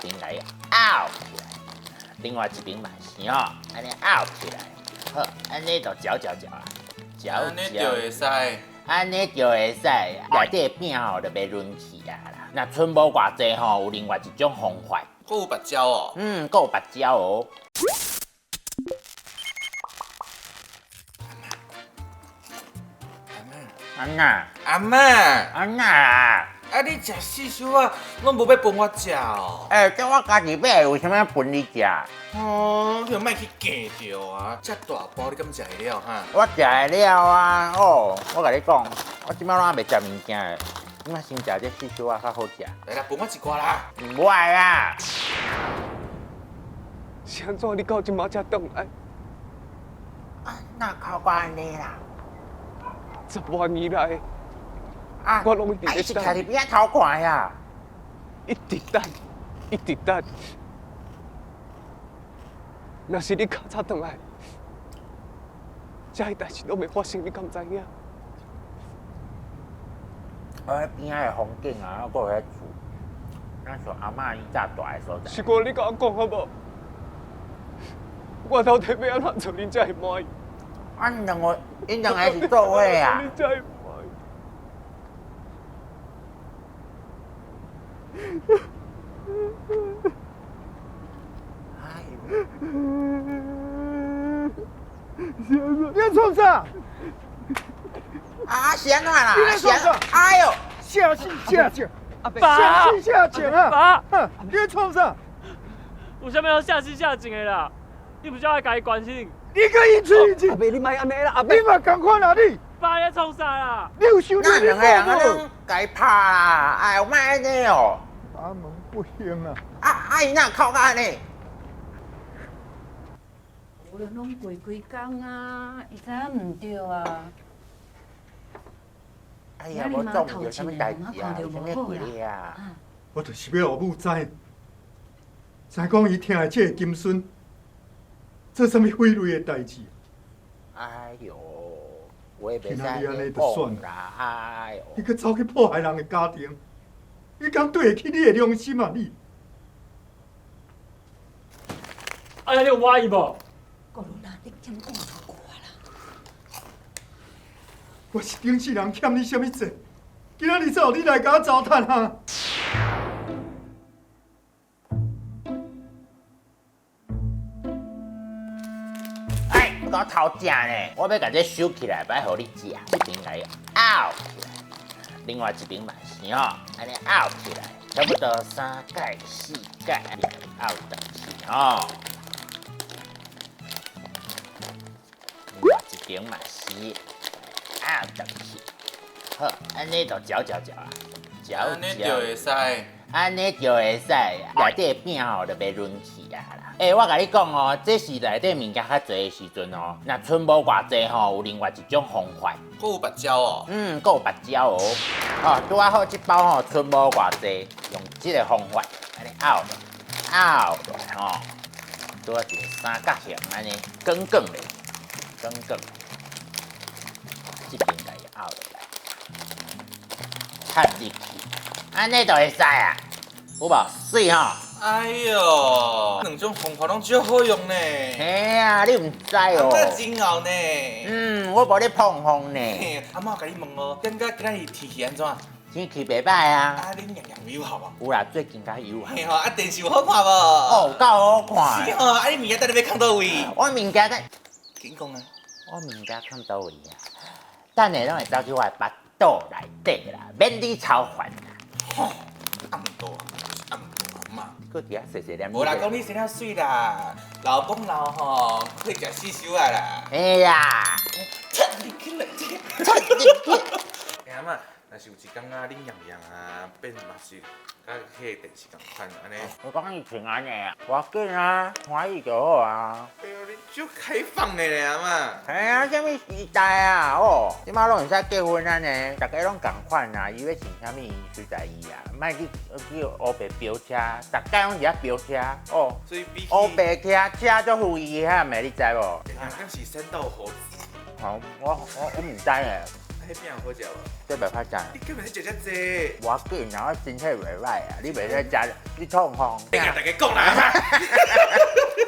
邊來拗起來，另外一邊嘛是吼，按呢拗起來，好，按呢就攪攪攪啊，攪按呢就會使。按呢就會使，內底的餅吼就袂軟去啊啦。若賰無偌濟吼，有另外一種方法。閣有別招哦。嗯，閣有別招哦。阿嬤，阿嬤，阿嬤，啊你食四小仔，攏無欲分我食哦。欸，這我家己買，為啥物欲分你食？哦，你莫去計著啊！遮大包你敢食會了哈？我食會了啊！哦，我共你講，我這擺攏還袂食物件的，你先食這四小仔較好食。來啦，分我一寡啦。無愛啦。是按怎你到這馬才轉來？啊，哪哭到按呢啦？十外年來，啊，我攏一直啊，伊是咧等徛佇邊仔偷看的啊。一直等，一直等。若是你較早轉來，這个代誌攏袂發生，你敢知影？我彼邊仔的風景啊，閣有彼厝，敢像阿嬤以早住的所在。是講你共我講好無？我到底欲按怎做，恁才會滿意？啊，𪜶兩個，𪜶兩個是做伙啊。恁才會滿意。哎你在創啥？啊，是按怎啦？你在創啥？哎喲，下死下情，爸，下死下情啊！爸，你在創啥？有啥物好下死下情的啦？你毋是愛共伊關心？你佮伊吹一阿伯，你莫按呢啦，阿伯。你嘛仝款啊你！爸，你咧創啥啦？你有想那兩個人按呢共伊拍啦？哎，莫按呢哦。阿門不行啊！啊啊！伊哪哭到按呢？無論攏過幾工啊，伊知影毋對啊。哎呀，無撞著啥物代誌啊？有啥物鬼咧啊？我就是欲予母知，知講伊疼的這个金孫做啥物匪類的代誌。哎喲，話袂使今仔日按呢就算啦，哎喲！你閣走去破壞人的家庭，你敢對得起你的良心啊你？哎呀，你有滿意無？國倫啊，你欠我偌久啊啦？我是頂世人欠你啥物債？今仔日才予你來共我糟蹋啊！哎，共我偷食呢！我欲共這收起來，擺予你食。這邊來拗起來，另外一邊嘛是吼，按呢拗起來，差不多三蓋四蓋，拗轉去吼。另外一邊嘛是拗轉去，好，按呢就攪攪攪啊，攪按呢就會使。按呢就會使，內底的餅吼就袂軟去啊啦。欸，我共你講哦，這是內底物件較濟的時陣哦，若賰無偌濟吼，有另外一種方法。閣有別招哦。嗯，閣有別招哦。哦，拄仔好這包吼賰無偌濟，用這个方法，按呢拗落，拗落來吼，拄仔一个三角形按呢，卷卷咧，卷卷，這邊共伊拗落來，插入去，按呢就會使啊，有無？媠吼！哎喲，兩種方法攏足好用呢。嘿啊，你毋知哦。阿嬤真𠢕呢。嗯，我無咧膨風呢。阿嬤，我共你問哦，感覺今仔日天氣按怎？天氣袂歹啊。啊，恁娘娘有效無？有啦，最近較有效。嘿吼，啊電視有好看無？哦，有夠好看。是吼，啊你物件等下欲囥佗位？我物件等。緊講啊！我物件囥佗位啊？等下攏會走去我的腹肚內底啦，免你操煩啦。吼，暗度啊，暗度阿嬤。閣佇遐細細念。無啦，講你生了媠啦，老講老吼，會食四小仔啦。嘿呀！插入去兩隻，插入去。欸，阿嬤，若是有一工啊，恁娘娘啊變嘛是佮彼个電視仝款按呢。我講伊穿按呢啊，無要緊啊，歡喜就好啊。哎喲，你足開放的咧，阿嬤。嘿啊，啥物時代啊？哦，這擺攏會使結婚按呢，逐家攏仝款啊。伊欲穿啥物，隨在伊啊，莫去去烏白飆車，逐家攏佇遐飆車哦。所以比起烏白騎車足富裕遐的，你知無？啊，敢是山道猴子？好，我毋知咧。那彼餅有好食無？這袂歹食。你敢袂使食遮濟？無要緊，我身體袂歹啊，你袂使食，你創風。你共大家講啦。